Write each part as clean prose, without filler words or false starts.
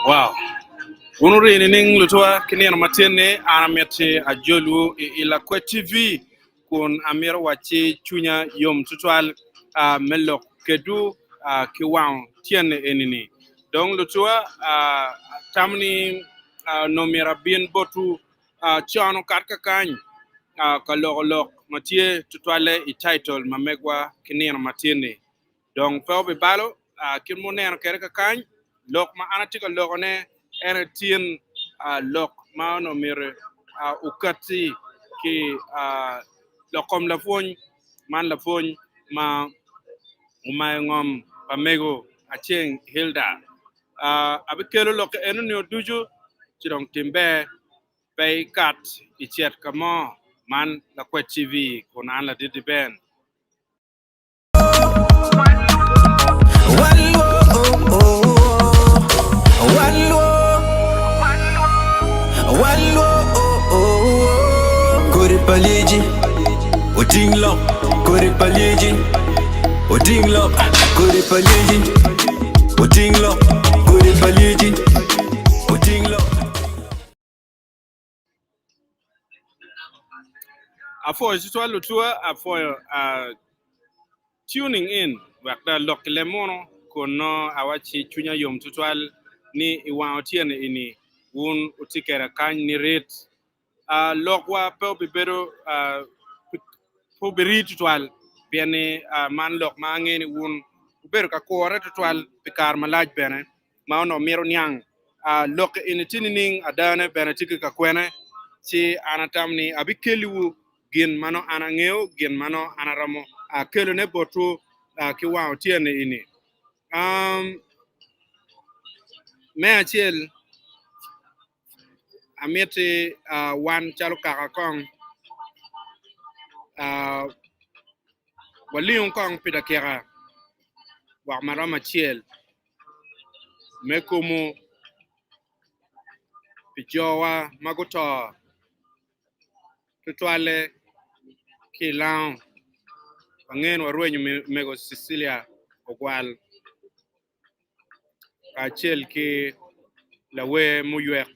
Wow! Wun wuri nining lutwa ki nino matin-ni? An amiti ajolwu i Lakwet TV kun amito wacci cwinya yom tutwal me lok kedwu ki wango tyen-ni eni-ni. Dong lutwa, atamo ni onongo myero abin botwu con okat kakany ka loko lok ma tye tutwalle i title ma megwa ki nino matin-ni. Dong pe wubibalo kit ma wuneno kwede kakany, lok ma an atye ka lokone en aye tin lok ma onongo myero okatti ki lok kom lapwony man lapwony ma omayo ngom pa mego Aceng Hilda. Abikelo lokke enoni ducu ci dong tim ber pe ikat icit ka mo man Lakwet TV kun an ladit Ben. Kodi pa lyeci oting lok Kodi pa lyeci oting lok Kodi pa lyeci oting lok Kodi pa lyeci oting lok. Apwoyo tutwal lutua, apwoyo tuning in wek dong alok ki leb munu kun nongo awacci cwinya yom tutwal ni i wang otyeno eni wun wutye kweda kany nirit. Lokwa pe obibedo pe obirii tutwal pien ni man lok ma angeyo ni wun wubedo ka kure tutwal pi kare malac bene. ma onongo mito niang lok eni tye nining, adane bene tye ki kakwene, ci an atamo ni abikeliwu gin ma nongo an angeyo, gin ma nongo an aromo kelone botwu ki wang otyeno eni. Me acel, amiti wan calo kaka kong walingu kong pi dakika wek maromo acel. me kumu pi jowa ma guto tutwalle ki i lango. Wange ni warwenyo mego Cecilia Ogwal kacel ki lawer muywek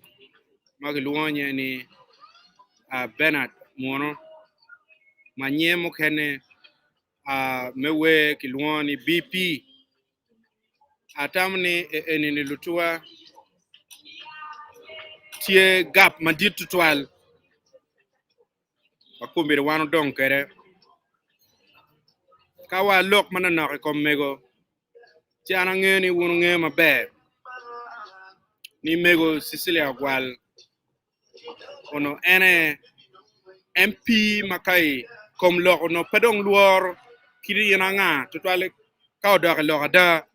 ma kilwongo nyinge ni Bernard Munu ma nyinge mukene me wer kilwongo ni BP. Atamo ni eni-ni lutuwa tye gap madit tutwal ma kombeddi wan odong kwede ka walok manonok i kom mego ci an angeyo ni wun wungeyo maber ni mego Cecilia Ogwal onongo en aye MP ma ka i kom lok onongo pe dong lworo kit in anga tutwalle ka odok i lok ada.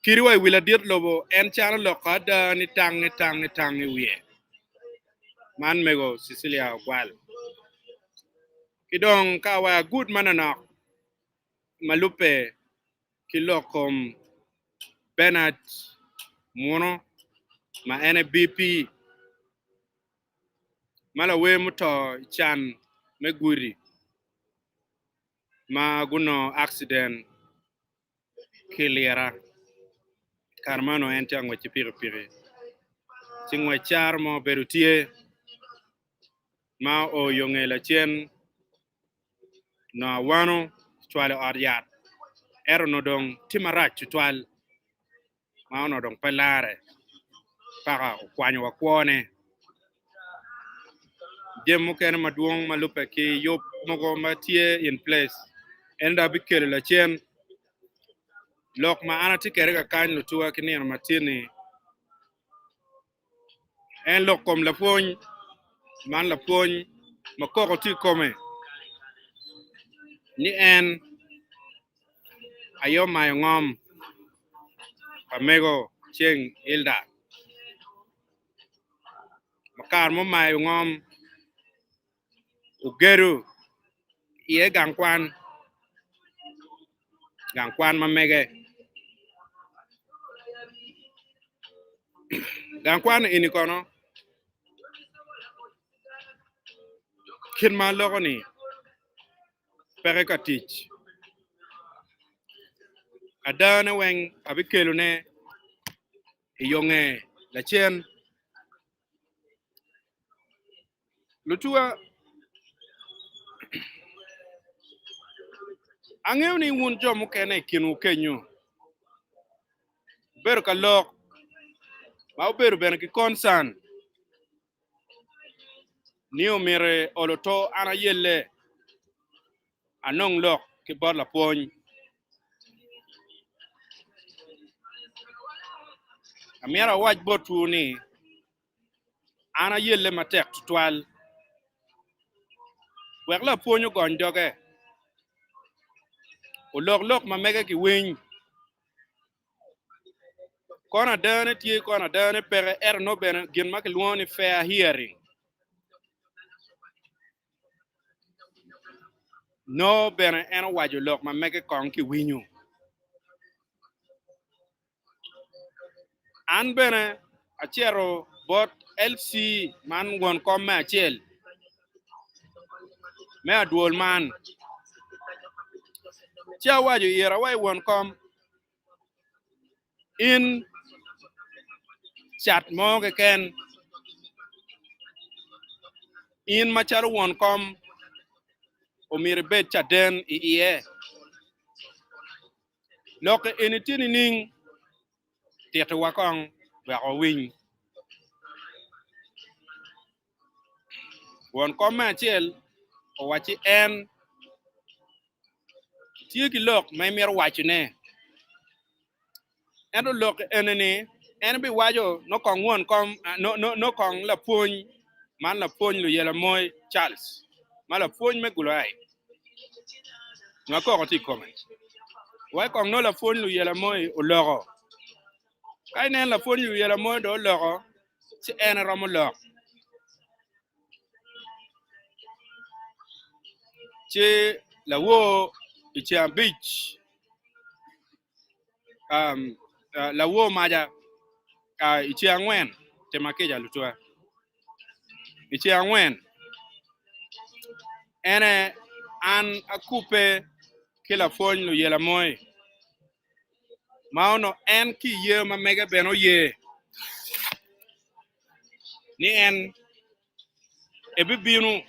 Kadi wa i wi ladit lobo en cano lok ada ni tangi tangi tang i wiye. Man mego Cecilia Ogwal. Ki dong ka wa agud manonok ma lubbe ki lok kom Bernard Muno ma en aye BP ma lawer muto i can me gudi ma gunongo akciden ki i lira i kare ma onongo en tye ka ngwec ki pikipiki ci ngwec caro mo obedo tye ma oo yo nge lacen Onongo awano cwalo i ot yat, ento onongo dong tye marac tutwal ma onongo dong pe larre paka okwanyo wa kwone. Jami mukene madwong ma lubbe ki yub mogo ma tye in place en dong abikelo lacen. Lok ma an atye kwede kakany lutuwa ki nino matin-ni En lok kom lapwony man lapwony ma koko tye i kome ni en aye omayo ngom pa mego Ceng Hilda ma kare ma omayo ngom ogedo iye gang kwan, gang kwan ma mege. Gang kwan eni kono kit ma aloko-ni peke ka tic. Adane weng abikelone i yo nge lacen. Lutuwa, angeyo ni wun jo mukene i kinwu kenyo wubedo ka lok ma wubedo bene ki koncan ni omyero olo to an ayelle anong lok ki bot lapwony. Amyero awac botwu ni an ayelle matek tutwal wek lapwony ogony doge, olok lok ma mege ki winy. Kono adane tye kono adane peke ento nongo bene gin ma kilwongo ni fair hearing nongo bene en owaco lok ma mege kong kiwinyo. An bene acito bot LC man won kom me acel me adwol man ci awaco ira wa i won kom in cat mo keken in macalo won kom omyero ibed caden i iye. Lok eni tye nining? Titiwa kong wek wawiny. Won kom me acel owacci en tye ki lok ma emito wacone. Ento lok eni-ni en biwaco nongo kong won kom nongo kong lapwony man lapwony Luyela Moi Charles ma lapwony me Gulu High ma koko tye i kome wek kong nongo lapwony Luyela Moi oloko ka inen lapwony Luyela Moi dong oloko ci en romo lok ci lawor i ceng abic lawor maca i ceng angwen tima kica lutwa i ceng angwen ene an akubbe ki lapwony luyela moi ma onongo en ki i yer ma mege bene oye ni en ebibino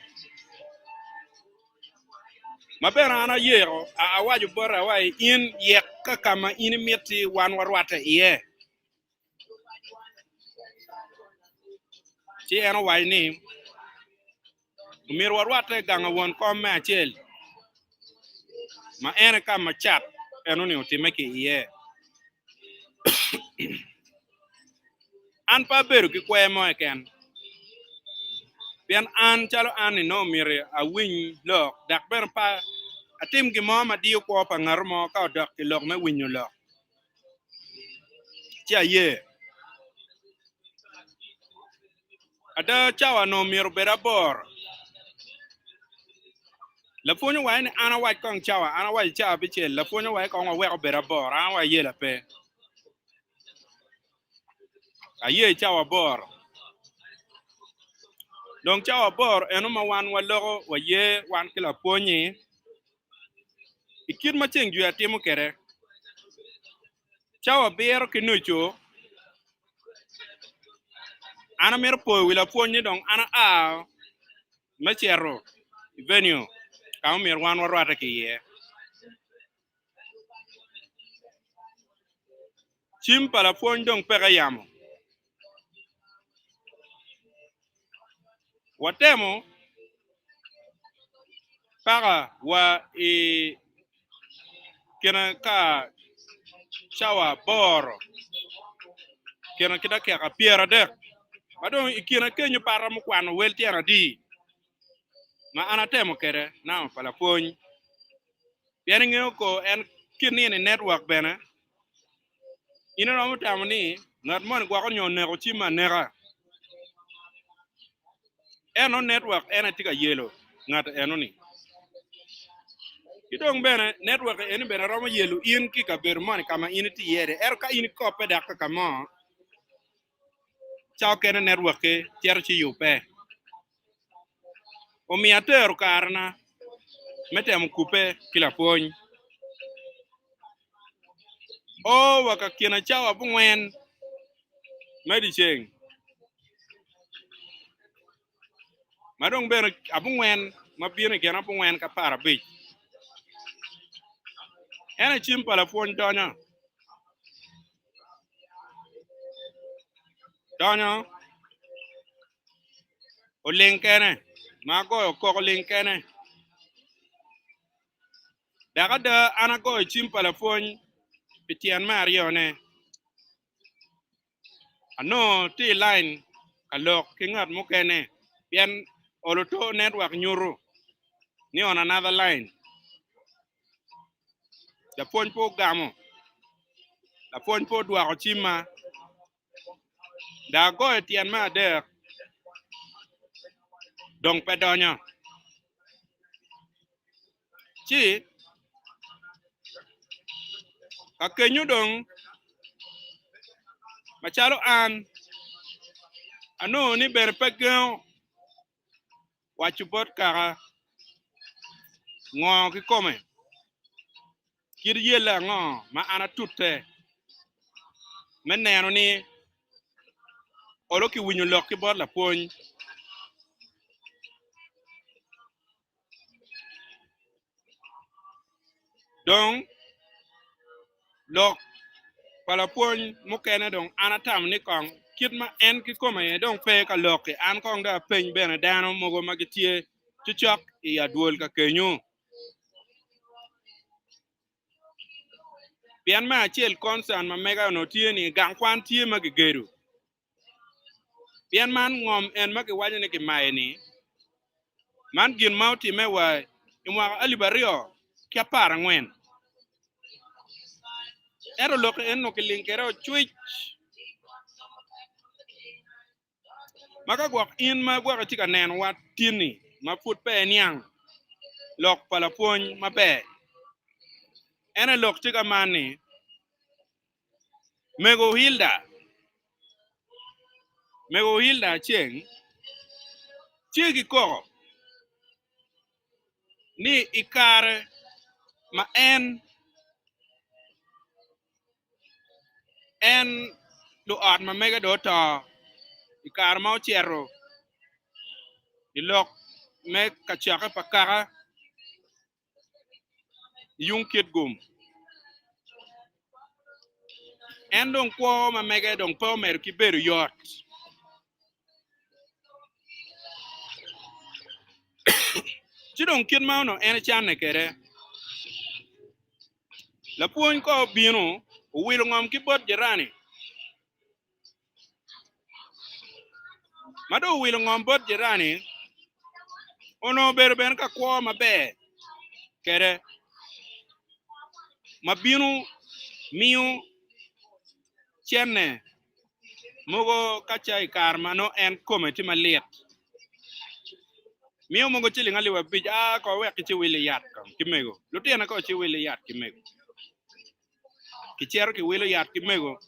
ma bene an ayeko awaco bote awaci in yek ka ka ma in imiti wan warwatte iye ci en owaco ni Omyero warwatte i gang a won kom me acel ma en aye ka ma cat enoni otimme ki iye. An pe abedo ki kwer mo keken pien an calo an-ni nongo myero awiny lok dok bene pe atim gin mo ma diyo kwo pa ngat mo ka odok i lok me winyo lok ci aye. Ada, cawa onongo myero obed aboro. Lapwony owaco ni an awac kong cawa, an awaco cawa abicel, lapwony owaco kong wawek obed aboro, an awaco ayela pe. Aye cawa aboro. Dong cawa aboro eno ma wan waloko waye wan ki lapwonyi i kit ma ceng jwi atimo kwede. Cawa abiro ki nucu An amito poyo wi lapwony ni dong an aa me cito i venue ka ma myero wan warwatte ki iye. Cim pa lapwony dong peke yamo. Watemo paka wa i kine ka cawa aboro kine ki dakika 30 ma dong i kine kenyo pe aromo kwano wel tyen adi ma an atemo kwede namba pa lapwony pien ingeyo ko en ka inino i netwok bene In iromo tamo ni ngat moni gwoko nyo oneko cimme aneka. Ento network en aye tye ka yelo ngat enoni. Ki dong bene network eni bene romo yelo in ki i kabedo moni ka ma in itye iye-ni. Ento ka in ikoppe dok ka ka mo, ca okene network-ki cito ci yubbe. Omiyo atero karena me temo kubbe ki lapwony. O wa ka kine cawa abongwen me dyeceng, ma dong bene abongwen ma bino i gin abongwen ki aparabic. En aye cim pa lapwony donyo. Donyo oling kene ma agoyo koko oling kene. Dok ada an agoyo cim pa lapwony pi tyen me aryone. Anongo tye i lain ka lok ki ngat mukene pien oluto network nyuto ni on another line. Lapwony pe ogamo, lapwony pe odwoko cimma. Dok agoyo tyen me adek dong pe donyo. Ci ka kenyo dong macalo an anongo ni bene pe gengo waco bot kaka ngo kikome, kit yelle ango ma an atute me neno ni olo kiwinyo lok ki bot lapwony. Dong lok pa lapwony mukene dong an atamo ni kong kit ma en kikome aye dong pe ka lok-ki an kong dong apeny bene dano mogo ma gitye cocok i adwol ka kenyo. Pien me acel concern ma mega onongo tye ni gang kwan tye ma kigedo. Pien man ngom en ma kiwaco ni kimayo-ni, man gin ma otimme wa i mwaka alip 2014. Ento lok eno kiling kwede ocwic. Ma ka gwok in ma gwok itye ka nenowa tin-ni ma pud pe iniang lok pa lapwony maber, en aye lok tye ka man ni, Mego Hilda, Mego Hilda Aceng tye ki koko ni i kare ma en en luot ma mege dong oto i kare ma ocito i lok me kacokke pa kaka i yung Kitgum. En dong kwo ma mege dong pe omedo ki bedo yot. Ci dong kit ma onongo en ecanne kwede, lapwony ko obino owilo ngom ki bot jirani. Ma dong owilo ngom bot jirani, onongo obedo bene ka kwo maber kwede, ma bino miyo cente mogo ka ca i kare ma nongo en kome tye malit. Miyo mogo ciling 5000, aa ko wek ci wil yat kong ki mego, lutino ko ci wil yat ki mego. Kicito kiwilo yat ki mego.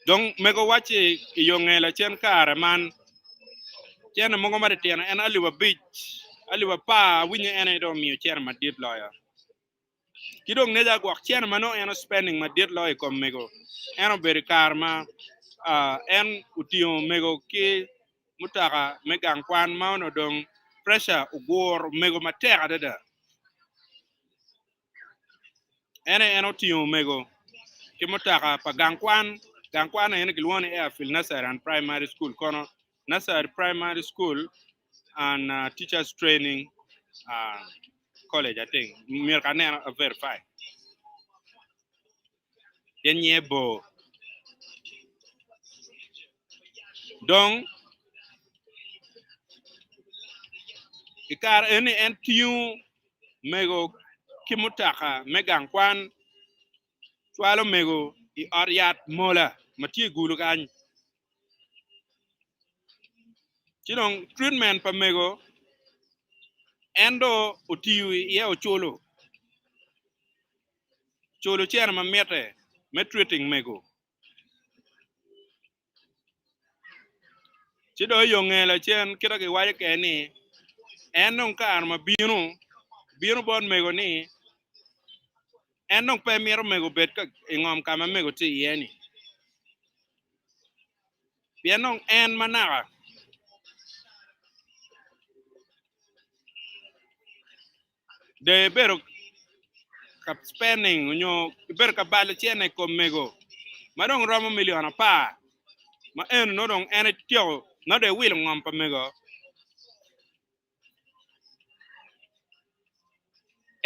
Dong mego wacci i yo nge lacen kare man, cene mogo ma titino en 5000, 10,000 awinyo en aye dong omiyo cene madit loyo. Ki dong neca gwok cene ma nongo en ospending madit loyo i kom mego en obedo i kare ma en otingo mego ki mutoka me gang kwan ma onongo dong pressure oguro mego matek adada. En aye en otingo mego ki mutoka pa gang kwan, gang kwan aye ni kilwongo ni Airfield Nursery and Primary School kono Nursery Primary School and Teachers Training College I think myero ka anen a verify pien nyinge bor. Dong i kare eni en tingo mego ki mutoka me gang kwan cwalo mego i ot yat mola ma tye i gulu kany. Ci dong treatment pa mego en dong otiyo iye oculo, culo cene ma mitte me treating mego. Ci dong i yo nge lacen kit ma kiwaco kwede ni en dong kare ma bino bino bot mego ni en dong pe mito mego obed ka i ngom ka ma mego tye iye-ni. Pien dong en ma naka dong ibedo ka spending nyo ibedo ka balo cene i kom mego ma dong romo milion apar ma eno nongo dong en etyeko nongo dong ewilo ngom pa mego.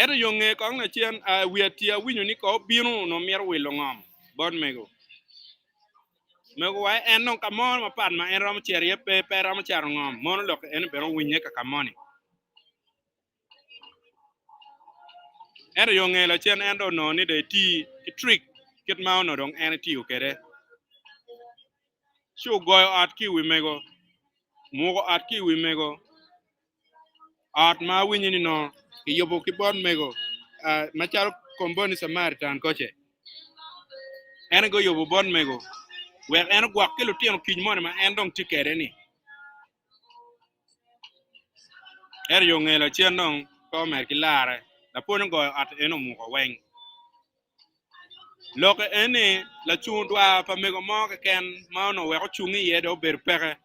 Ento yo nge kong lacen wi ati awinyo ni ko obino onongo mito wilo ngom bot mego. Mego wa en dong ka mo mapat ma en romo cito iye pe, pe romo cato ngom. Mono lok eni bene owinye ka ka moni. Ento yo nge lacen en dong onongo ni dong eti ki trick kit ma onongo dong en etiyo kwede. Ci ogoyo ot ki i wi mego, omuko ot ki i wi mego, ot ma awinyo ni nongo kiyubo ki bot mego macalo komboni Samaritan koce. En aye oyubo bot mego wek en ogwok ki lutino kic moni ma en dong tye kwede-ni. Ento yo nge lacen dong pe omedo ki larre, lapwony ogoyo ot eno omuko weng. Lokke en ni lacung dwar pa mego mo keken ma onongo wek ocung iye dong obedo peke.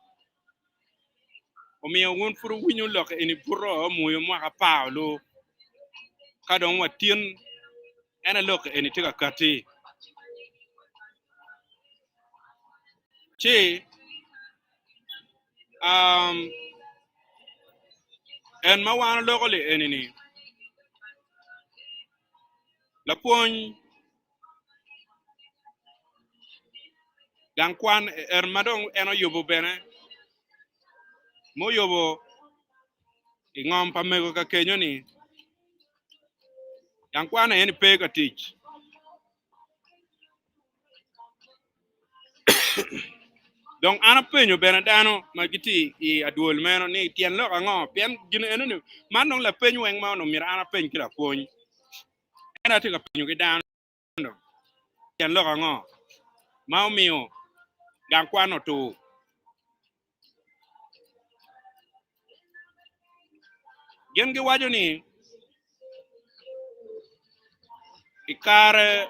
Omiyo wun pud wuwinyo lok eni buto muyo mwaka apar olu, ka dong watin en aye lok eni tye ka katti. Ci um, en ma wan oloko li eni-ni, Lapwony gang kwan en ma dong en oyubo bene muyubo i ngom pa mego ka kenyo ni gang kwan aye ni pe ka tic. Dong an apenyo bene dano ma gitye i adwol meno ni tyen lok ango pien gin enoni man dong lapeny weng ma onongo myero an apeny ki lapwony en atye ka penyo ki dano dong tyen lok ango ma omiyo gang kwan otur. Gin giwaco ni i kare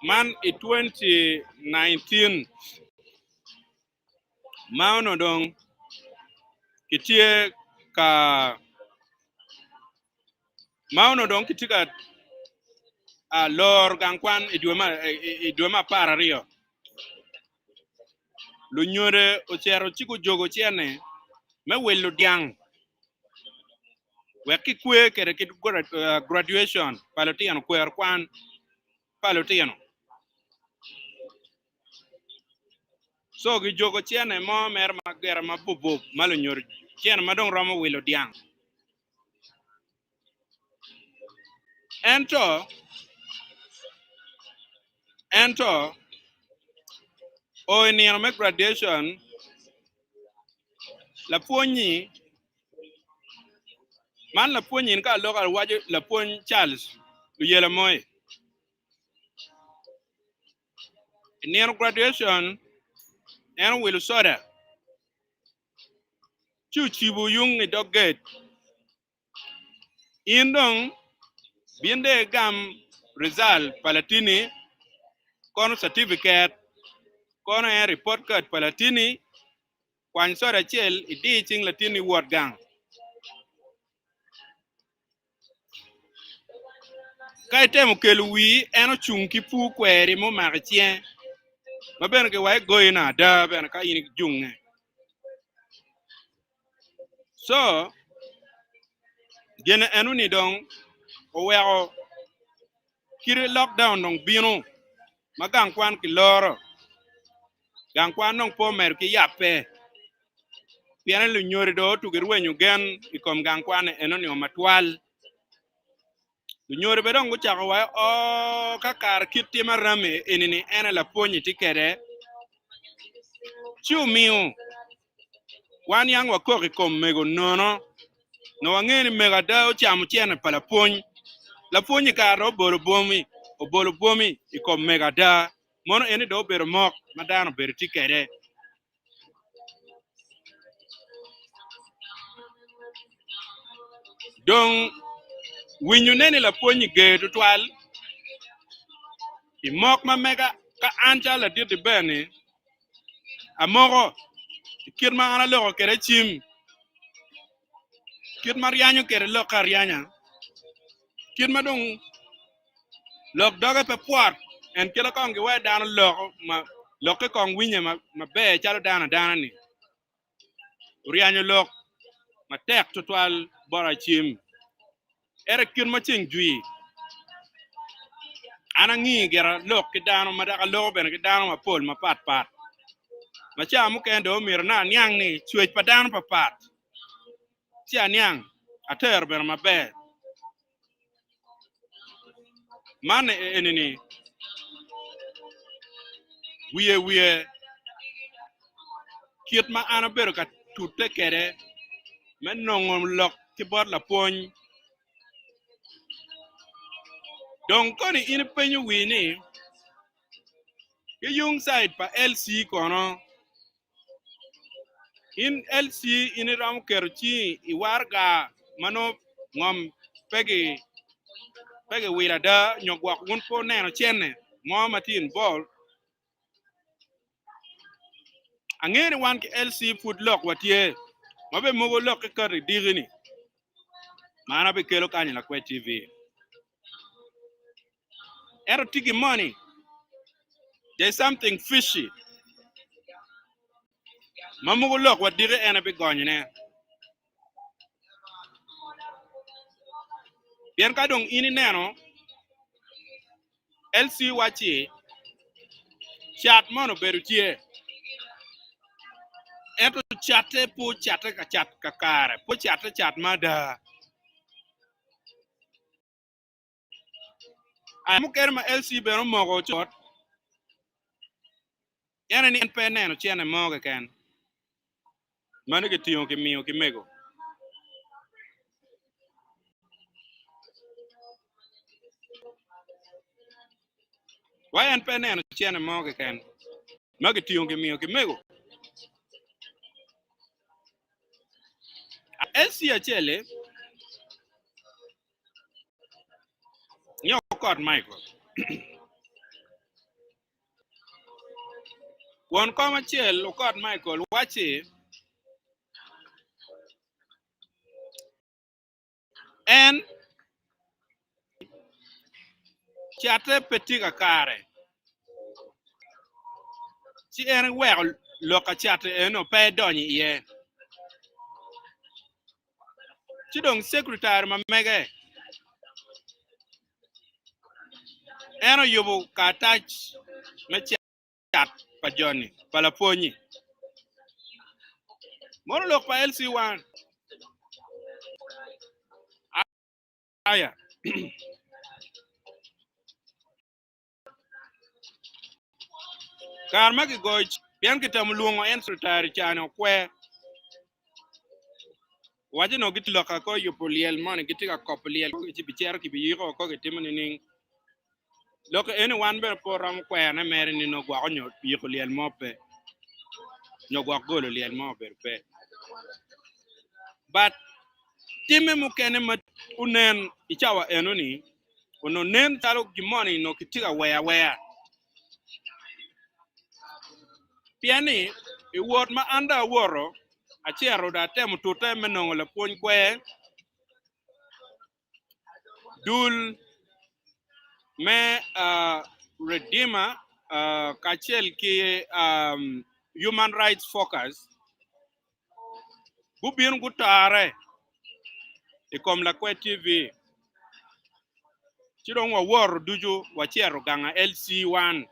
man i 2019 ma onongo dong kitye ka ma onongo dong kitye ka loro gang kwan i dwe me 12 Lunyodo ocito ci gujogo cene me wilo dyang wek kikwer kwede ki graduation pa lutino kwero kwan pa lutino co gijogo cene mo mere ma gire mabubup ma lunyodo cene ma dong romo wilo dyang. Ento, ento, o i nino me graduation, lapwony-nyi, man lapwony-nyi ni ka aloko awaco lapwony Charles Luyela Moi. I nino graduation, en owilo soda ci ocibo yung i dog gate. In dong bin dong igam result pa latinni, kono certificate, kono en report card pa latinni, kwany soda acel idi cing latinni iwot gang. Ka itemo kelo wii, en ocung ki pur kweri mumako i cinge, ma bene giwaco igoyi na ada bene ka in ijunge. Co gin enoni dong oweko kite lockdown dong bino ma gang kwan kiloro. Gang kwan dong pe omedo ki yabbe pien ni lunyodo dong otugi rwenyo gen i kom gang kwan enoni matwal. Lunyodo bene dong gucako waco oo ka kare kit tim arami eni-ni en aye lapwony itye kwede ci omiyo wan yang wakok i kom mego nono nongo wangeyo ni mego ada ocamo cene pa lapwony. Lapwony i kare dong obolo bwomi obolo bwomi i kom mego ada mono eni dong obedo mok ma dano obedo tye kwede. Dong winyone ni lapwony-nyi ger tutwal i mok ma mega ka an calo ladit-ti bene amoko i kit ma an aloko kwede cim, kit ma ryanyo kwede lokke aryanya, kit ma dong lok doge pe pwot en kite kong giweko dano loko ma lokke kong winye maber calo dano adana-ni. Oryanyo lok matek twatwal bot Acim. Ento i kit ma ceng jwi, an angi gira lok ki dano ma dok aloko bene ki dano mapol mapat pat. Ma ca mukene dong omyero nongo aniang ni cwec pa dano papat. Ci aniang, atero bene maber. Man eni-ni wiye wiye kit ma an abedo ka tute kwede me nongo lok ki bot lapwony. Dong koni in ipenyo wii ni ki yung cid pa LC kono In LC in iromo keto cingi i waraga ma nongo ngom pe giwilo ada nyo gwok wun pe wuneno cene mo ma tye involved. Angeyo ni wan ki LC pud lok watye ma bene mogo lokke kato idiki ni ma an abikelo kany i Lakwec TV. Ento tye gin mo ni there is something fishy ma mogo lok wa diki en aye bigonyone. Pien ka dong in ineno LC wacci cat mono obedo tye ento catte pe ocatte ka cat kakare pe ocatte cat ma ada. Mukene ma LC bene omoko cut en aye ni en pe eneno cene mo keken ma nongo kitingo kimiyo ki mego. Wa en pe eneno cene mo keken ma kitingo kimiyo ki mego. LC acel-li Nyo Okot Michael. Won kom acel Okot Michael wacci en catte pe tye kakare ci en eweko lok ka catte eno pe edonyo iye. Ci dong secretary ma mege en oyubo karatac me cat pa joni pa lapwonyi. Mono lok pa LC1 aya. Kare ma kigoyo pien kitemo lwongo en secretary cani okwer. Waco nongo gitye loka ko yubo lyel moni gitye ka kopo lyel ci bicito kibiyiko ko gitimo nining. Lok eni wan bene pe oromo kwerone mere ni nongo gwoko nyo yiko lyel mo pe nyo gwok golo lyel mo obedo pe. But timme mukene ma onen i cawa enoni onongo nen calo gin moni onongo kitye ka weyo aweya. Pien ni i wot ma an dong awoto, acito dong atemo tute me nongo lapwony kwer, dul me Redeemer kacel ki Human Rights Focus gubino gutore i kom lakwed TV ci dong wawoto ducu wacito gang a LC1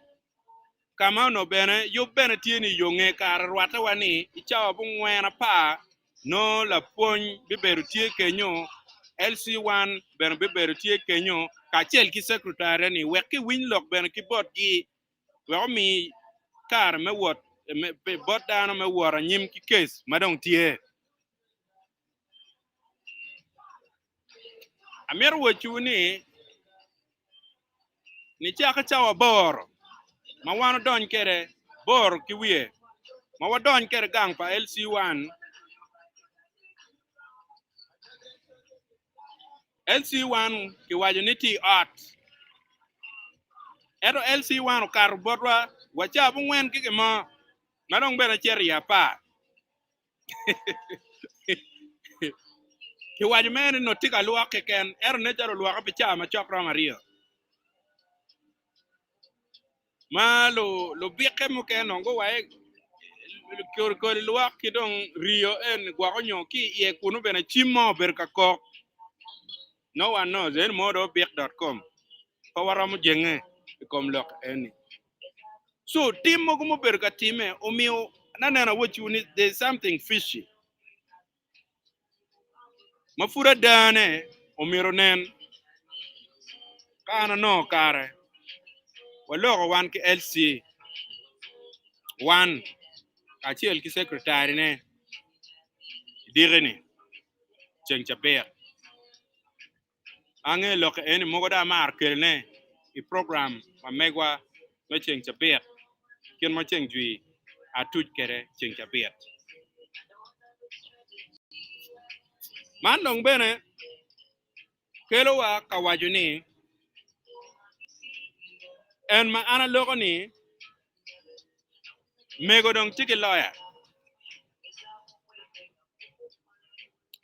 ka ma onongo bene yub bene tye ni yo nge kare rwattewa ni i cawa 4:30 nongo lapwony bibedo tye kenyo LC1 bene bibedo tye kenyo kacel ki secretary ni wek kiwiny lok bene ki botgi wek omi kare me wot bot dano me wot anyim ki kes ma dong tye. Amito wacciwu ni nicake cawa aboro ma wan odony kwede boro ki wiye ma wadony kwede gang pa LC1. LC1 kiwaco ni tye i ot. Ento LC1 okato botwa wa ca abongwen ki gimo ma dong bene acito i apar. Kiwaco mere ni nongo tye ka lwok keken ento nen calo olwoke pi cawa macok romo aryo. Ma lubikke mukene dong guwaco kodi lwok ki dong riyo en gwoko nyo ki iye kunu bene cim mo obedo ka kok. No one knows en mo dong obik dot com pe waromo jenge i kom lok eni. So tim mogo mubedo ka time omiyo aneno awacciwu ni there is something fishy ma pud adane omyero onen ka an anongo kare waloko wan ki LC wan kacel ki secretary ne i diki-ni ceng cabit. Ange lok eni mogo dong amaro kelone i program ma megwa me ceng cabit kit ma ceng jwi atuc kwede ceng cabit. Man dong bene kelowa ka waco ni en ma an aloko ni mego dong tye ki loya.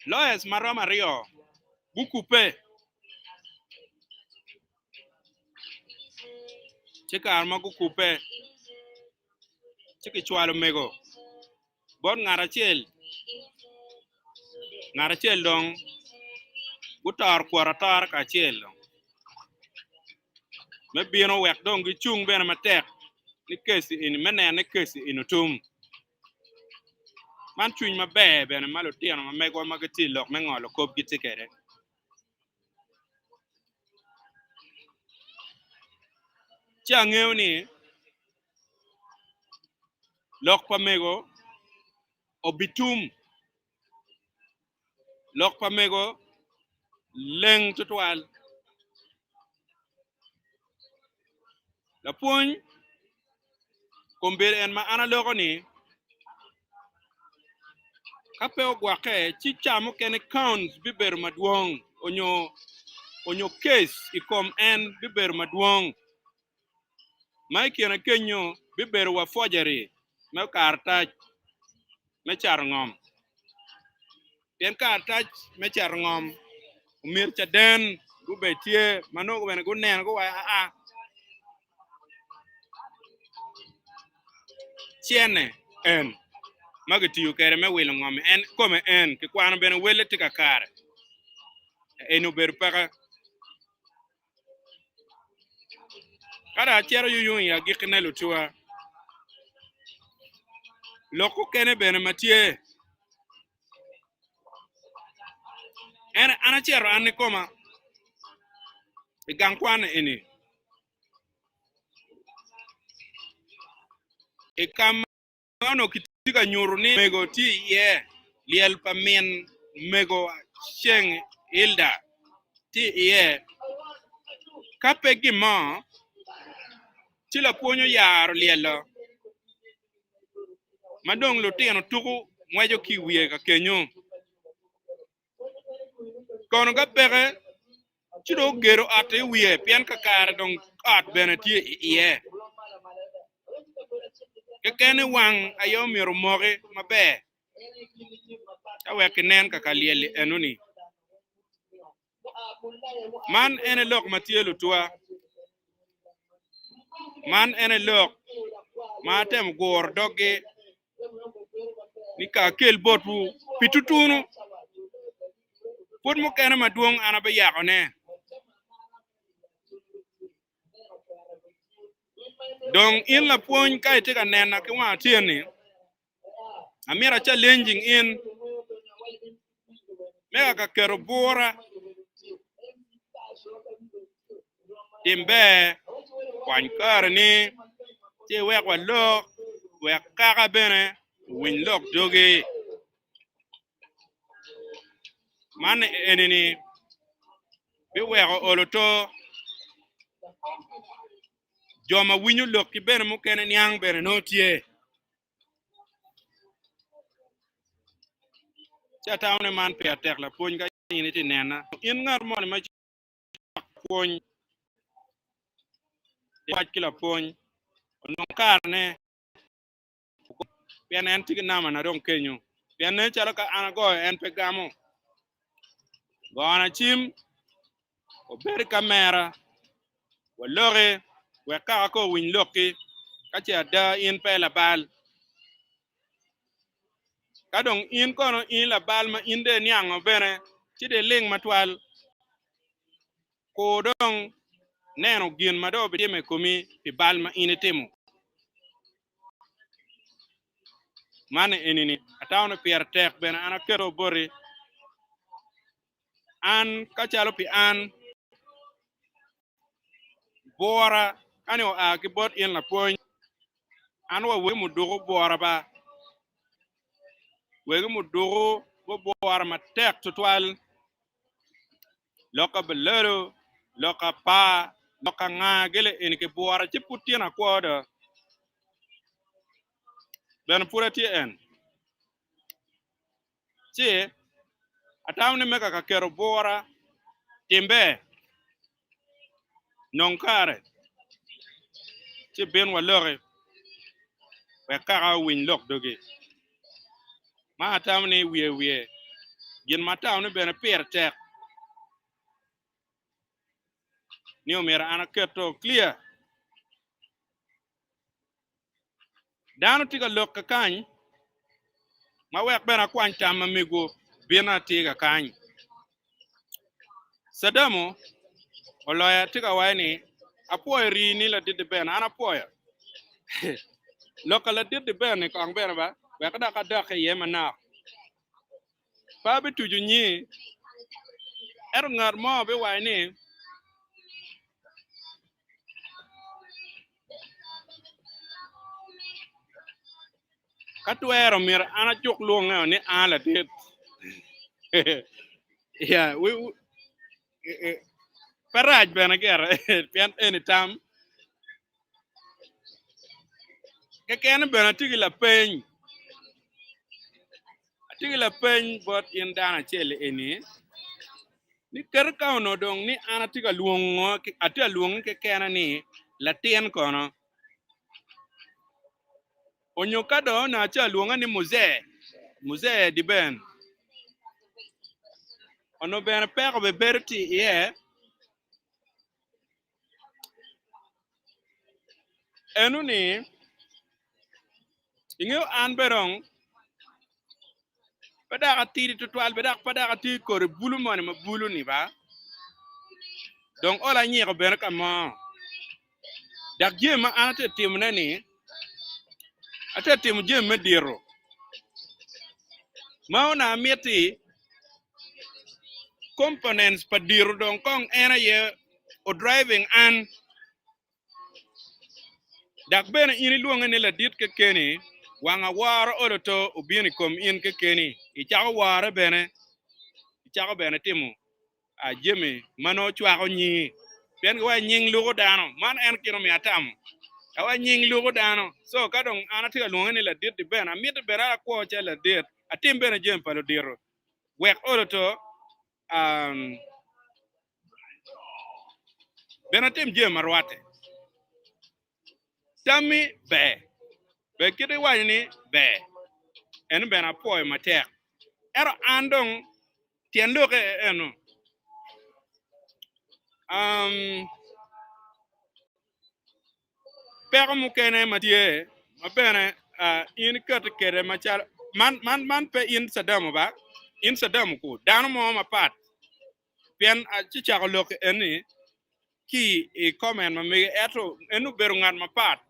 Lawyers ma romo aryo gukubbe ci kare ma gukubbe ci kicwalo mego bot ngat acel ngat acel dong gutoro kwot atora kacel dong me bino wek dong gicung bene matek ni keci eni me neno ni keci eni otum. Man cwiny maber bene ma lutino ma megwa ma gitye i lok me ngolo kop gitye kwede. Ci angeyo ni lok pa mego obitum, lok pa mego leng tutwal. Lapwony kombeddi en ma an aloko ni ka pe ogwokke ci ca mukene counts bibedo madwong onyo onyo case i kom en bibedo madwong ma i kine kenyo bibedo wa forgery me karatac me cato ngom. Pien karatac me cato ngom omyero caden gubed tye ma nongo bene guneno guwaco aa cene en ma kitiyo kwede me wilo ngom en kome en kikwano bene welle tye kakare eni obedo peke. Ka dong acito yuyung i agikkine lutuwa, lok okene bene ma tye en an acito an kikoma i gang kwan eni i ka ma onongo kitye ka nyuto ni mego tye iye, lyel pa min mego Ceng Hilda tye iye. Ka pe gin mo, ci lapwony oyaro lyel-lo ma dong lutino tuko ngweco ki i wiye ka kenyo. Kono ka peke, ci dong ogedo ot-ti i wiye pien kakare dong ot bene tye i iye. Keken ni wang aye omyero omoki maber ka wek kinen kaka lyel-li enoni. Man en aye lok ma tye lutwa. Man en aye lok ma atemo guro doggi ni ka akel botwu pi tutunu, pwod mukene madwong an abiyakone. Dong in lapwony ka itye ka nena ki wang atyeni, amito a challenging in me ka keto bura tim ber kwany kareni ci iwek walok wek kaka bene owiny lok dogi. Man eni-ni biweko olo to jo ma winyo lokki bene mukene niang bene nongo tye. Ci atamo ni man pire tek lapwony ka. in itye nena. In ngat moni ma cok pwony, iwac ki lapwony onong karene pien en tye ki namba na dong kenyo. Pien nen calo ka an agoyo en pe gamo. Gona cim, obed i kamera, waloki wek kaka ko owiny lokki ka ce ada in pe labal. Ka dong in kono in labal ma in dong iniango bene, ci dong iling matwal. Kur dong neno gin ma dong obitimo i komi pi bal ma in itimo. Man eni-ni atamo ni pire tek bene an aketo boti. An ka calo pi an, bwora ka ni oa ki bot in lapwony, an wa wegi muduku bwora ba. Wegi muduku gubwora matek tutwal. Lok abelelo, lok apar, lok anga gile eni ki bwora ci pud tyen akwo do. Bene pud atye en. Ci atamo ni me kaka keto bwura, timbe, nong kare, ci bin waloki wek kaka owiny lok dogi. Ma atamo ni wiye wiye gin ma atamo ni bene pire tek ni omyero an aketo clear. Dano tye ka lok kakany ma wek bene akwany tam ma mego bino atir kakany. Sadamo oloya tye ka waco ni apwoyo rii ni ladit Ben an apwoyo. Lok ka ladit Ben ni kong bene ba wek dok adok iye manok. Pe abituco nyi ento ngat mo biwaco ni Ka twero myero an ajuk lwonge ni an ladit. Yeah, we, we, pe rac bene gire pien eni tam keken bene atye ki lapeny atye ki lapeny bot in dano acel eni Ni keto ka onongo dong ni an atye ka lwongo, atye ka lwonge kekena ni latin kono. Onyo ka dong onongo atye ka lwonge ni muzee, muzee Diben. Onongo bene peko bibedo tye iye. Eno ni, ingeyo an bene dong pe dok atidi tutwal, pe dok pe dok atye kodi bulu moni ma bulu-ni ba, dong olo anyiko bene ka mo. Dok jami ma an atye ka timone-ni, atye ka timo jami me diro ma onongo amiti components pa diro dong kong en aye o driving an. Dok bene in ilwonge ni ladit kekeni, wang aworo olo to obino i kom in kekeni, icako wore bene, icako bene timo jami ma nongo cwako nyingi. Pien giwaco nying luko dano, man en gin omiyo atamo. Awaco nying luko dano, so ka dong an atye ka lwonge ni ladit-ti bene, amito bene akwo calo ladit, atim bene jami pa ludito, wek olo to Bene atim jami ma rwatte. Tammi ber, ber kit iwaco ni ber, eno bene apwoyo matek. Ento an dong tyen lokke eno. Um, Peko mukene ma tye ma bene in ikati kwede macalo man man man pe in Sadamo ba in Sadamo ku dano mo mapat pien ci cako lok eni ki i comment ma mege ento en obedo ngat mapat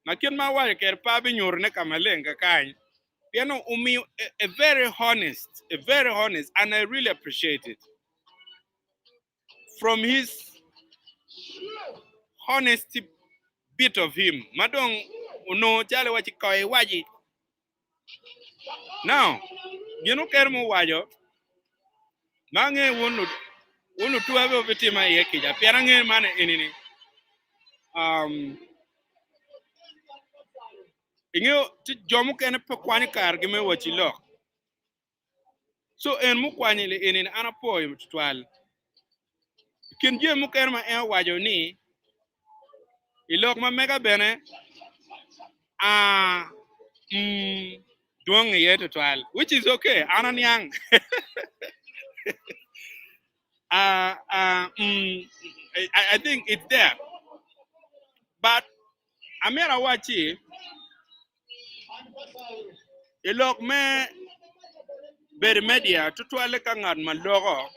ma kit ma awaco kwede pe abinyuto ne ka maleng kakany pien omiyo a very honest a very honest and I really appreciate it. From his honesty bit of him ma dong onongo calo iwaci ko iwaci. Now, gin okere ma owaco ma ange wun wun lutuwa be wubitima iye kica pien ange man eni-ni um, ingeyo ci jo mukene pe kwanyo kargi me waci lok. So en mukwanyo li eni ni an apwoyo tutwal. I kin jami mukene ma en owaco ni i lok ma mega bene a mm dwong iye tutwal which is okay an aniang uh, uh, mm, I, I think it's there but amyero awacci i lok me bedo i media tutwalle ka ngat ma loko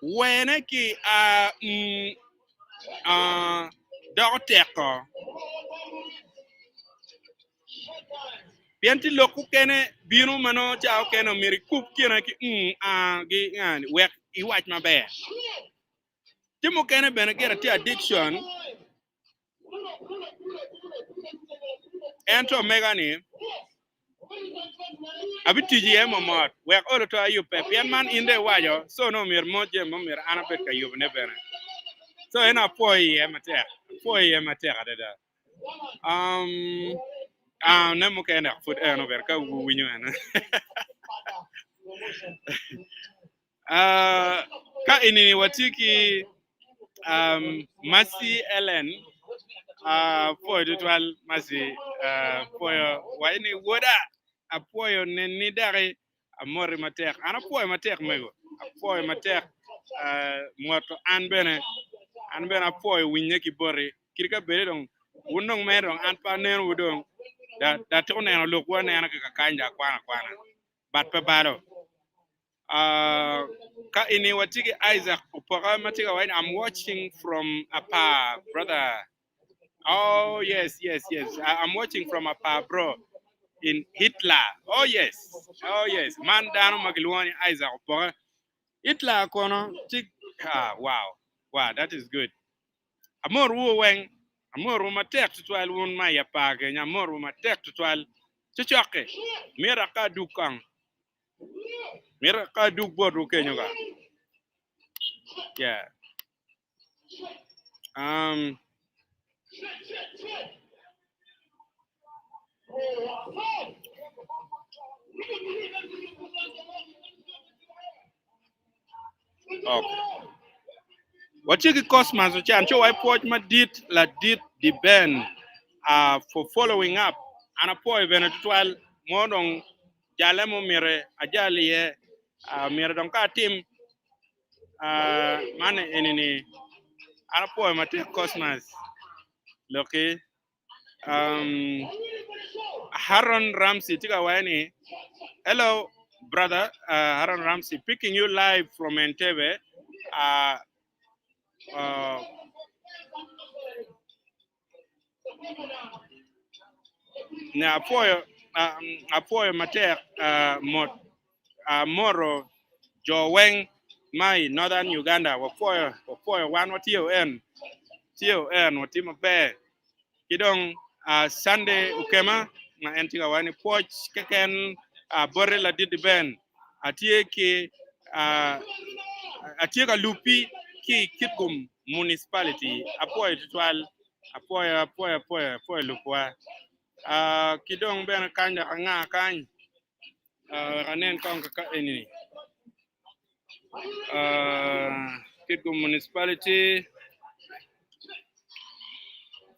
wene ki a mm, a doko teko pien tye lok mukene bino ma nongo ca okene myero ikub kine ki mm a gi nga ni wek iwac maber. Tye mukene bene gire tye addiction ento mega ni abitic iye momot wek olo to ayubbe pien man in dong iwaco so nongo myero mo jami mo myero an abed ka yubone bene so en apwoyo iye matek apwoyo iye matek adada. Um, ah, ne mukene dok pud en obedo ka wuwinyo en. Ah, ka enini watye ki um, Mercy Ellen uh, pwoyo tutwal Mercy uh, pwoyo waco ni woda apwoyo neni daki amoti matek an apwoyo matek mego apwoyo matek uh, mwoto an bene an bene apwoyo winye ki boti kit ka bede dong wun dong mere dong an pe aneno wu dong da da atiko neno lokwu anena ki kakany da akwana akwana but pe balo uh, ka ini watye ki Isaac Opoka ma tye ka waco ni I'm watching from Apar brother oh yes yes yes I, I'm watching from Apar bro in Hitler oh yes oh yes man dano ma kilwongo ni Isaac Opoka Hitler kono tye ah wow wow that is good Amorwu weng, amorwu matek tutwal wun ma i apar kenyo, amorwu matek tutwal. Cocokke, myero aka adug kong, myero aka adug botwu kenyo ka. Yeah. Um, Okay. Watye ki Cosmas Ocan, ci wa pwoc madit ladit di Ben uh, for following up. An apwoyo bene tutwal mo dong jale mo mire ajal iye uh, mire dong ka atim uh, man eni ni an apwoyo matek Cosmas loki um, Haron Ramsey tye ka waco ni hello brother uh, Haron Ramsey picking you live from Entebbe uh, uh, ne apwoyo uh, apwoyo matek uh, mot uh, moro jo weng ma i Northern Uganda wapwoyo wapwoyo wan watye en tye en watye maber ki dong uh, Sunday Okema ma en tye ka waco ni pwoc keken uh, bote ladit Ben atye ki uh, atye ka lupi ki i Kitgum Municipality apwoyo tutwal apwoyo apwoyo apwoyo apwoyo lupwa uh, ki dong bene kany dok anga kany uh, wek anen kong kaka eni uh, Kitgum Municipality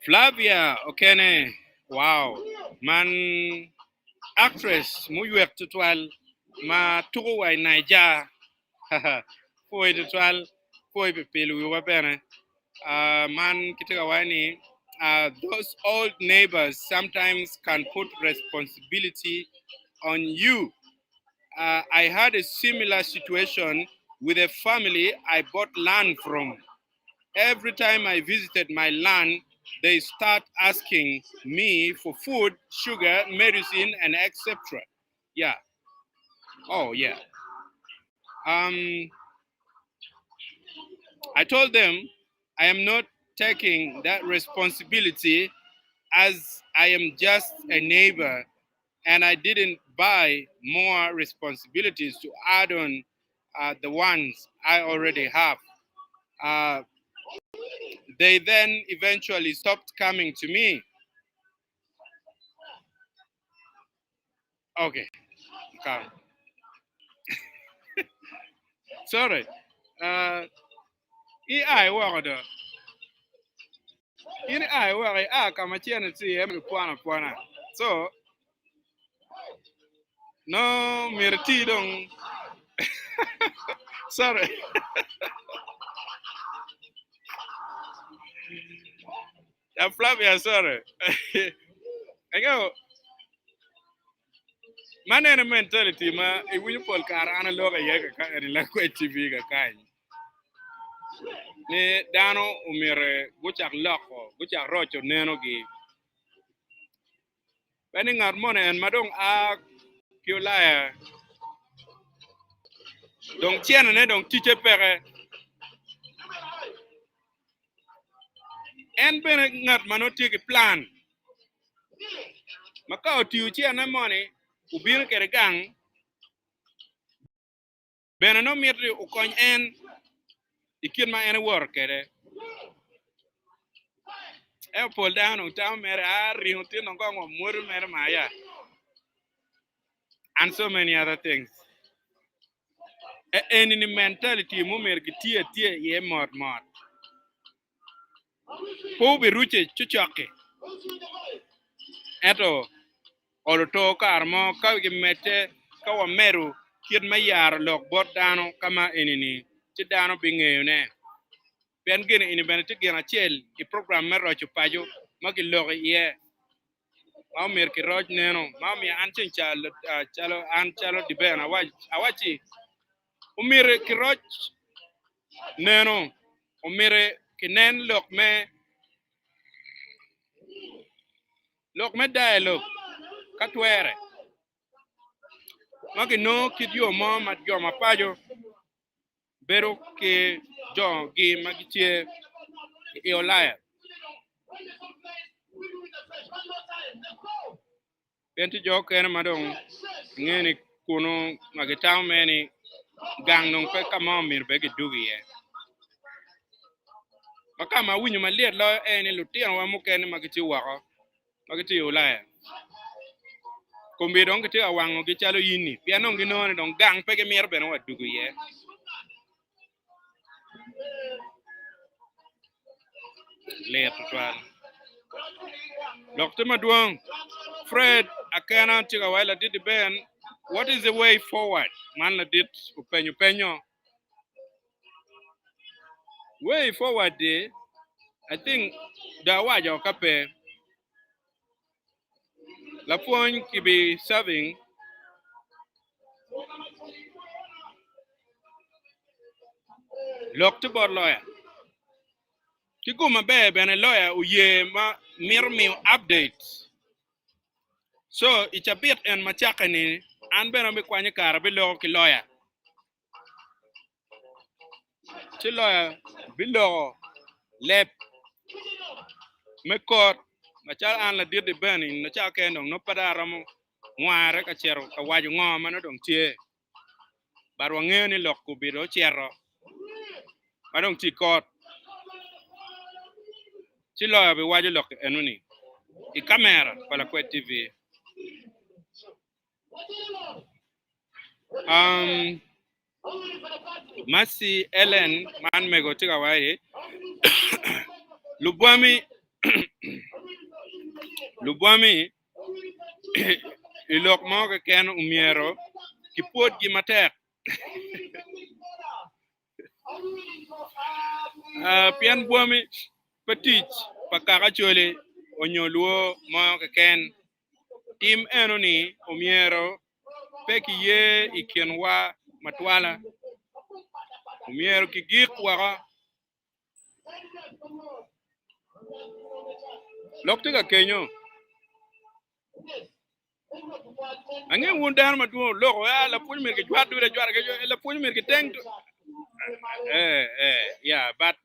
Flavia Okene wow man actress muywek tutwal ma tuko wa i Naija pwoyi tutwal pwoyi pi pilo wiwa bene uh, man kitye ka waco ni uh, those old neighbors sometimes can put responsibility on you uh, I had a similar situation with a family I bought land from. Every time I visited my land, they start asking me for food, sugar, medicine, and etc. Yeah. Oh, yeah. I told them I am not taking that responsibility as I am just a neighbor and I didn't buy more responsibilities to add on the ones I already have. They then eventually stopped coming to me. Okay. Come. Sorry. Uh, i ai woko do. In ai woko i a ka ma cene tye iye ma kipwono apwona. So, no myero iti dong. Sorry. Ya Flavia, sorry. Ango, man ene mentality ma iwinyo pol kare an aloko iye kaka eni Lakwec TV kakany. Ni dano omyero gucak loko, gucak roco nenogi. Pe ni ngat moni en ma dong a ki Ulaya dong cenone dong ticce peke. En bene ngat ma nongo tye ki plan ma ka otiyo cene moni obino kwede gang bene nongo miti okony en i kit ma en ewoto kwede. Ento pol dano dong tamo mere a ringo tye dong kong wamwodo mere maya and so many other things. Eni ni mentality mo myero gitiye atiya iye mot mot. Pe obirucce cocok-ki. Ento olo to kare mo ka gimedde ka wamedo kit me yaro lok bot dano ka ma eni-ni, ci dano bingeyone. Pien gin eni bene tye gin acel i program me roco paco ma giloko iye. Ma omyero kiroc neno ma omiyo an ceng calo an calo Diben awacci omyero kiroc neno omyero kinen lok me lok me dialogue ka twere ma kinongo kit yo mo ma jo ma paco bedo ki jogi ma gitye i Ulaya. Pien tye jo okene ma dong inge ni kunu ma gitamo mere ni gang dong pe ka mo myero bed gidug iye. Ma ka ma awinyo malyet loyo en ni lutinowa mukene ma gitye woko ma gitye i Ulaya komgi dong gitye ka wangogi calo in-ni pien dong ginongo ni dong gang pe gimito bene wa dugo iye. Lit tutwal. Lok tye madwong. Fred Akena tye ka waco ladit Ben, what is the way forward? Man ladit openyo penyo. Way forward di, I think dong awaco ka pe. Lapwony kibi serving lok tye bot lawyer. Ki gum maber bene lawyer oye ma mito miyo update. So i cabit en ma cakke ni an bene abikwanyo kare abiloko ki lawyer. Ci loya biloko leb me kot macalo an ladit Dibeni nyo ca kene dong nongo pe dong aromo ngware ka cito ka waco ngo ma nongo dong tye but wangeyo ni lok obedo ocito ma dong tye i kot ci loya biwaco lok enoni i kamera pa Lakwed TV. Um, Mercy Ellen man mego tye ka waco lubwami lubwami i lok mo keken omyero kipwodgi matek Ah, pien bwami pe tic pa kaka Acholi onyo Lwo mo keken. Tim eno-ni omyero pe kiye i kinwa matwala. Omyero kigik woko. Lok tye ka kenyo. Angeyo wun dano madwong oloko, ah, lapwony myero kijwat ducu ajwata, lapwony myero kiteng. Eh, eh, yeah, but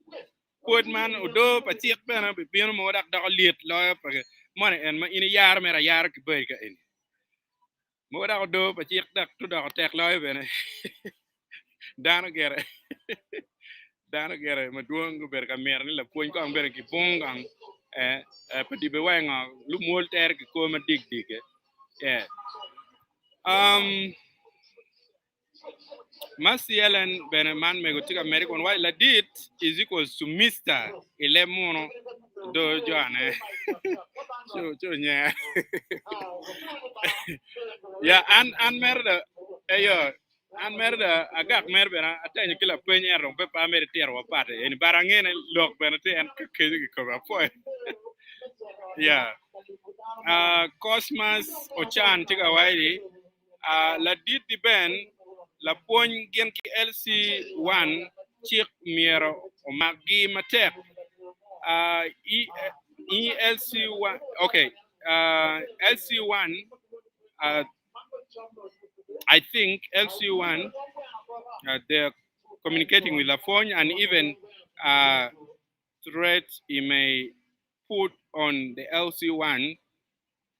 Pwod man odoo pa cik bene bibino mogo dok doko lyet loyo pa moni en ma in iyaro mere ayara ki bari ka eni. Mogo dok odoo pa cik dok to doko tek loyo bene. Dano gire dano gire madwong gubedo ka mito ni lapwony kong bene kibung kong eh, eh, pa dibe wa ngo lumwol tere ki kor madik dik eh. Yeah. Um, Mercy Ellen bene man mego tye ka mede kun waco ladit is equals to Mister i leb munu do joane co co nya ya an an mere da eyo an mere da agak mere bene atenyo ki lapeny ento dong pe pe amede tiro wa pat eni but angene lok bene tye en ka kenyo kikobe apwoyo ya uh, Cosmas Ochan tye ka waco ni uh, ladit di Ben lapwony gin ki LC1 cik myero omakgi matek uh, E, ELC1 okay uh, LC1 uh, I think LC1 uh, they're communicating with Lapwony and even threats he may put on the LC1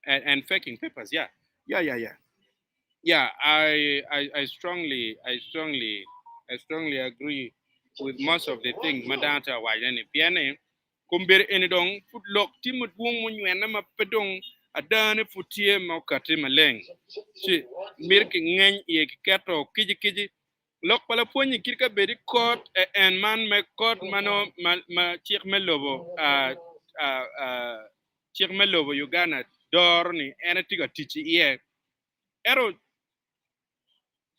and faking papers. Yeah, yeah, yeah, yeah. Yeah, I, I, I strongly, I strongly, I strongly agree with most of the things Madanta waco ni pien ni kombeddi eni dong pud lok tye madwong munywene ma pe dong adane pud tye ma okati maleng ci mito kingeny iye kiketo kici kici Lok pa lapwony-nyi kit ka bed i kot en man me kot ma nongo ma cik me lobo cik me lobo Uganda doro ni en aye tye ka tic iye. Ento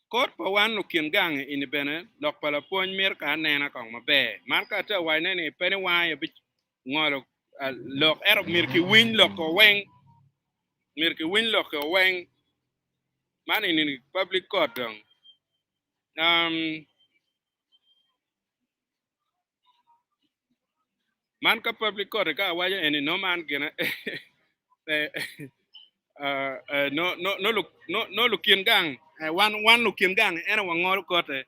kot pa wan lukin gang eni bene lok pa lapwony mito ka anena kong maber. Man ka atye ka wacone ni pe ni wan aye bingolo lok ento myero kiwiny lok-ko weng myero kiwiny lok-ko weng. Man eni public court dong. Um, man ka public court ka awaco eni no man gine eh, uh, eh, no no no lu- no no lukin gang eh, wan wan lukin gang ene wangolo kote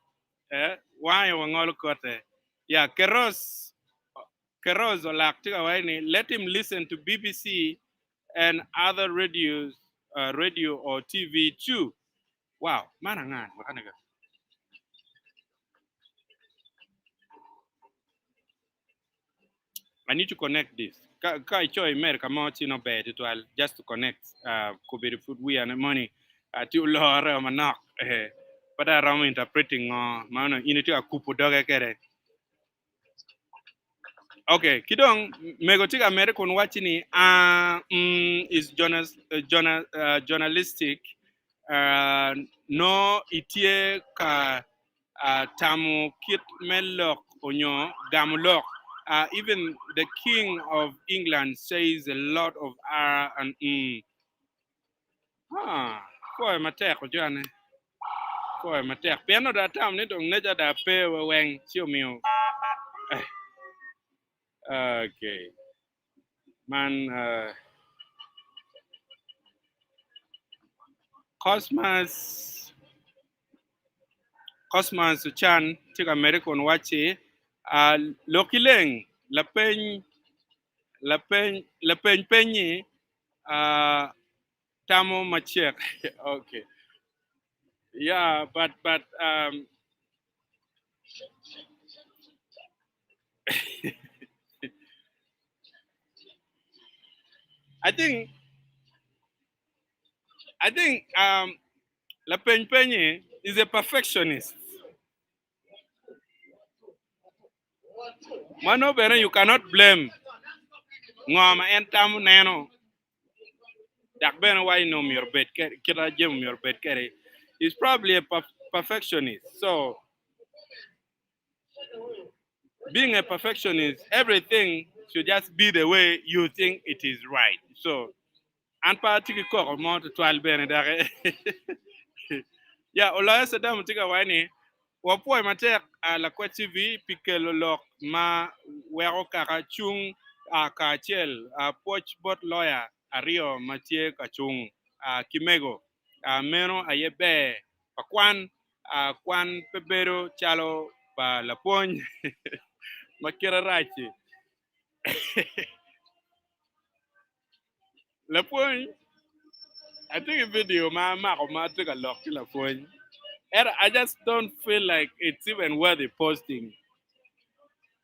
eh, wan aye wangolo kote ya Keros Keros olak tye ka waco ni let him listen to BBC and other radios, uh, radio or TV too. Wow, man angan, wakanaga. I need to connect this. Ka ka ico America mo ci no ber tutwal just to connect uh, kobedo pud wiya ne moni uh, ti olore manok eh, but aromo interpreting ngo ma ono in itye ka kupo doge kede. Okay, ki dong mego tye ka medde kun wacci ni uh, mm, is journal, uh, journal, uh, journalistic uh, no itye ka uh, tamo kit me lok onyo gamo lok. Even the king of England says a lot of r and mm. Ah, kwoyo matek ojane. Kwoyo matek. Pien oda atamo ni dong neca da pe wa weng ci omiyo. Eh. Okay. Man uh, Cosmas Cosmas Ochan tye ka medde kun wacci uh, lok ki leng lapeny lapeny lapeny penyi uh, tamo macek okay yeah but but um, I think I think um, lapeny penyi is a perfectionist. Mano bene you cannot blame ngo ma en tamo neno dok bene waco ni myero obed kit ma jami myero obed kwede. He's probably a perfectionist. So being a perfectionist, everything should just be the way you think it is right. So an pe atye ki koko mo tutwal bene doki. Ya oloyo Saddam tye ka waco ni wapwoyo matek uh, Lakwet TV pi kelo lok ma weko kaka cung uh, kacel uh, pwoc bot loya aryo ma tye ka cung uh, ki mego uh, meno aye ber pa kwan uh, kwan pe bedo calo pa lapwony ma kite rac-ci. Lapwony, atye ki video ma amako ma atye ka lok ki lapwony. Ento I just don't feel like it's even worthy posting.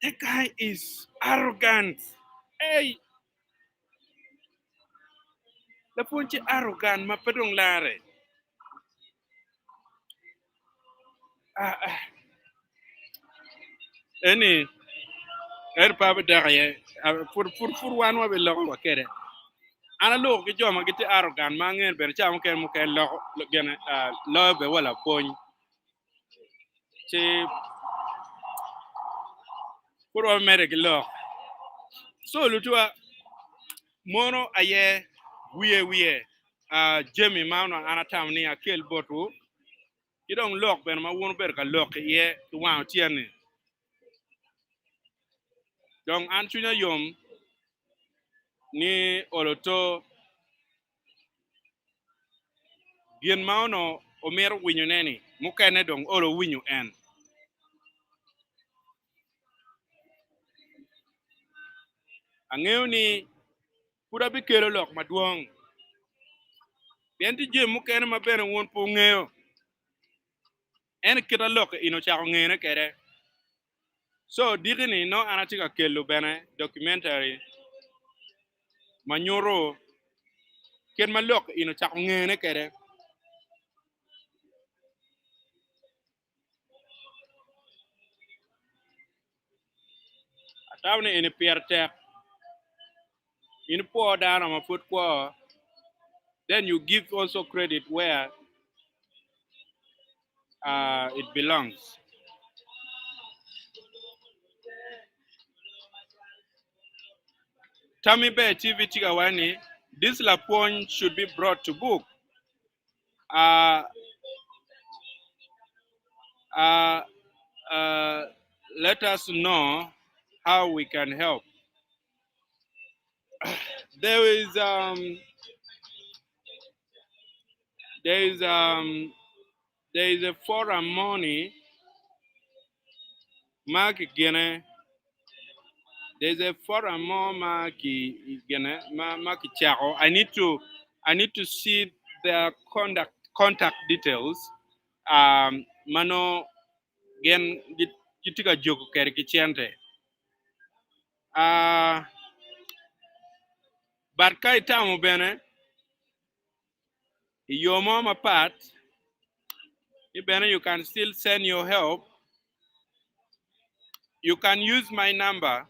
The guy is arrogant. Hey, lapwony tye arrogant ma pe dong lare. Ah, ah. Eni eri pe abidok iye Ah, pud pud pud wan wabiloko wa kede. An aloko ki jo ma gitye arrogant ma angeyo bene ca mukene mukene loko gene ah, loyo bene wa lapwony. Ci pud wamedde ki lok. So lutuwa mono aye wiye wiye ah, jami ma onongo an atamo ni akel botwu ki dong lok bene ma wun wubedo ka lok iye ki wang otyeno-ni. Dong an cwinya yom ni olo to gin ma onongo omito winyone-ni mukene dong olo owinyo en. Angeyo ni pud abikelo lok madwong, pien tye jami mukene ma bene wun pe wungeyo. Ento kit ma lok eni ocako ngene kwede, co diki-ni nongo an atye ka kelo bene documentary ma nyuto kit ma lok eni ocako ngene kwede. Atamo ni eni pire tek in ipwo dano ma pud kwo then you give also credit where uh, it belongs. Tammy Bear TV tye ka waco ni this lapwony should be brought to book. Uh, uh, uh, let us know how we can help. There is um, there is um, there is a forum money ma kigene there's a forum mo ma kigene ma ma kichako I need to I need to see their contact contact details um mano gin gitye ka jogo kwede ki cente uh, but ka itamo bene i yo mo mapat ni bene you can still send your help you can use my number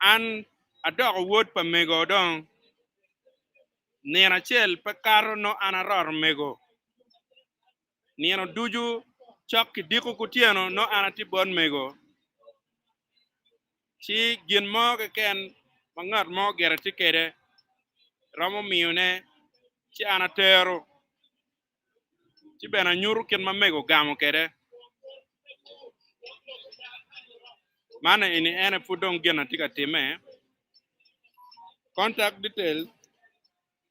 an adoko wod pa mego dong nino acel pe kato no an aroto mego nino ducu cok ki diko kutyeno no an atye bot mego ci gin mo keken ma ngat mo gire tye kwede romo miyone ci an atero ci bene anyuto kit ma mego ogamo kwede man eni ene pud dong gin atye ka time contact details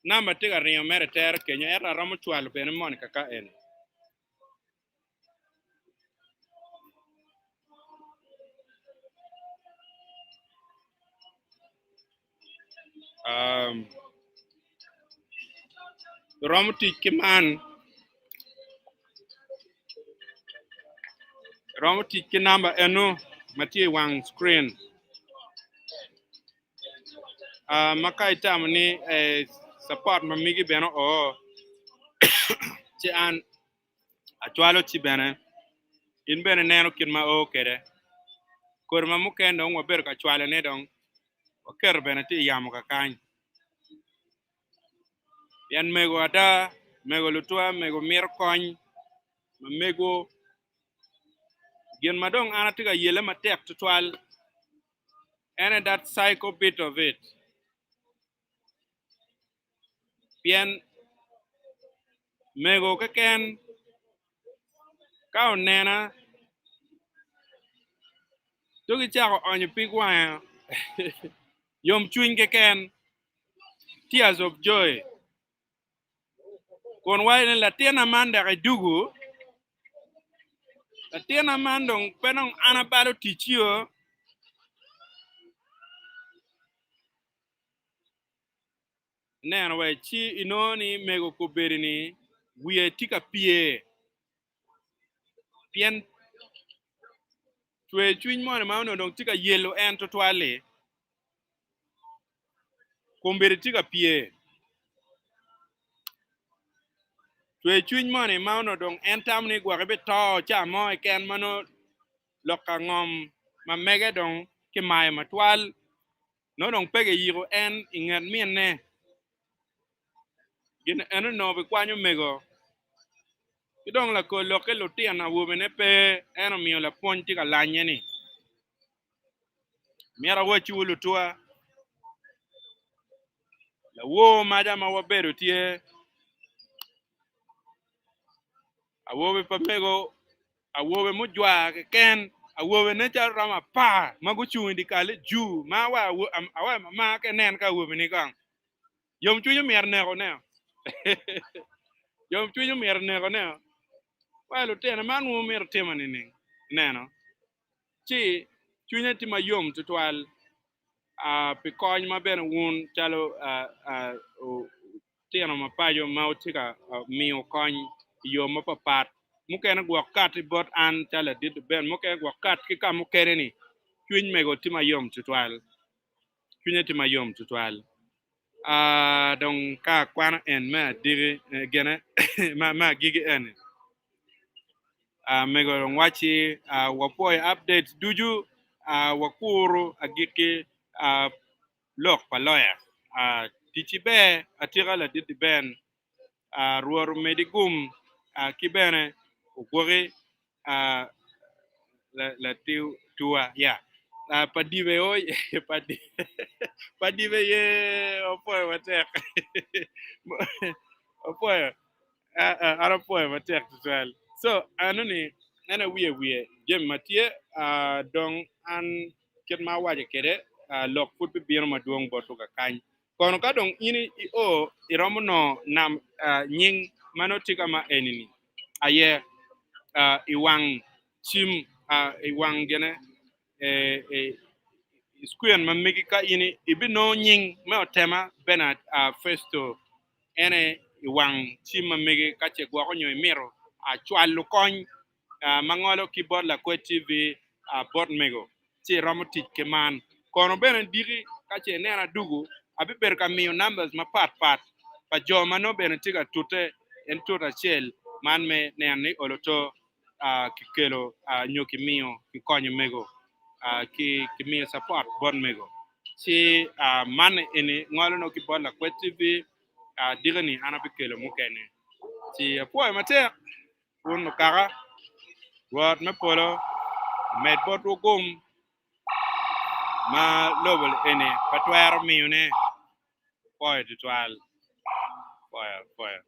namba tye ka ringo mere tere kenyo ento aromo cwalo bene moni kaka eni. Um, romo tic ki man romo tic ki namba eno ma tye i wang screen Ah, ma ka itamo ni eh, support ma migi bene oo ci an acwalo ci bene in bene ineno kit ma oo kwede kodi ma mukene dong wabedo ka cwalone dong waketo bene tye i yamo kakany pien mego ada mego lutwa mego mito kony ma mego gin ma dong an atye ka yele matek tutwal en aye that psycho bit of it pien mego keken ka onena dong icako onyo pig wanga yomcwiny keken tears of joy kun waco ni latinna man dok edugo latinna man dong pe dong an abalo ticcio Ineno wa ci inongo ni mego kobedi ni wiye tye ka pye pien cwer cwiny moni ma onongo dong tye ka yelo en tutwal-li kombeddi tye ka pye. Cwercwiny moni ma onongo dong en tamo ni gwok ebito ca mo keken ma nongo lok ka ngom ma mege dong kimayo matwal nongo dong pe kiyiko en i nget minne. Gin eno onongo bikwanyo mego ki dong lakol lokke lutino awobene pe en omiyo lapwony tye ka lanye-ni. Myero awacciwu lutwa, lawor maca ma wabedo tye, awobe pa mego, awobe mujwar keken, awobe nen calo romo apar ma gucung i dyekal-li jur ma awa mamar ka inen ka awobe-ni kong. Yomcwiny omyero nekone. Yomcwiny omyero nekone. Wa lutino man wun wumito timo nining? Ineno? Ci cwinya tye mayom tutwal pi kony ma bene wun calo lutino ma paco ma wutye ka miyo kony i yo mapapat. Mukene gwok kati bot an calo ladit Ben, mukene gwok kat ki ka mukene-ni, cwiny mego tye mayom tutwal. Cwinya tye mayom tutwal. Dong ka akwano en me adiki gine me agikki eni, mego dong wacci wapwoyo updates ducu wakuru agikki lok pa loya. Ticci ber atika ladit Ben, Rwot omedi gum ki bene ogwoki latuwa ya pa dibe o pa dibe ye opwoyo matek opwoyo an apwoyo matek tutwal so eno ni en aye wiye wiye jami ma tye dong an kit ma awaco kwede lok pud bibino madwong botwu kakany Kono ka dong in io, iromo nongo nam nying ma nongo tye ka ma eni-ni aye i wang cim, i wang gine, i screen ma megi ka in ibinongo nying me otema Bernard Festo en aye i wang cim ma megi ka ce gwoko nyo imito cwalo kony ma ngolo ki bot Lakwed TV bot mego ci iromo tic ki man. Kono bene diki ka ce ineno adugu, abibedo ka miyo numbers mapat pat pa jo ma nongo bene tye ka tute en tute acel man me neno ni olo to kikelo nyo kimiyo kikonyo mego ki kimiyo support bot mego. Ci man eni ngolo nongo ki bot Lakwed TV diki ni an abikelo mukene. Ci apwoyo matek. Wun lukaka, Rwot me polo omed botwu gum ma lobo eni pe twero miyone. Apwoyo twatwal. Apwoyo, apwoyo.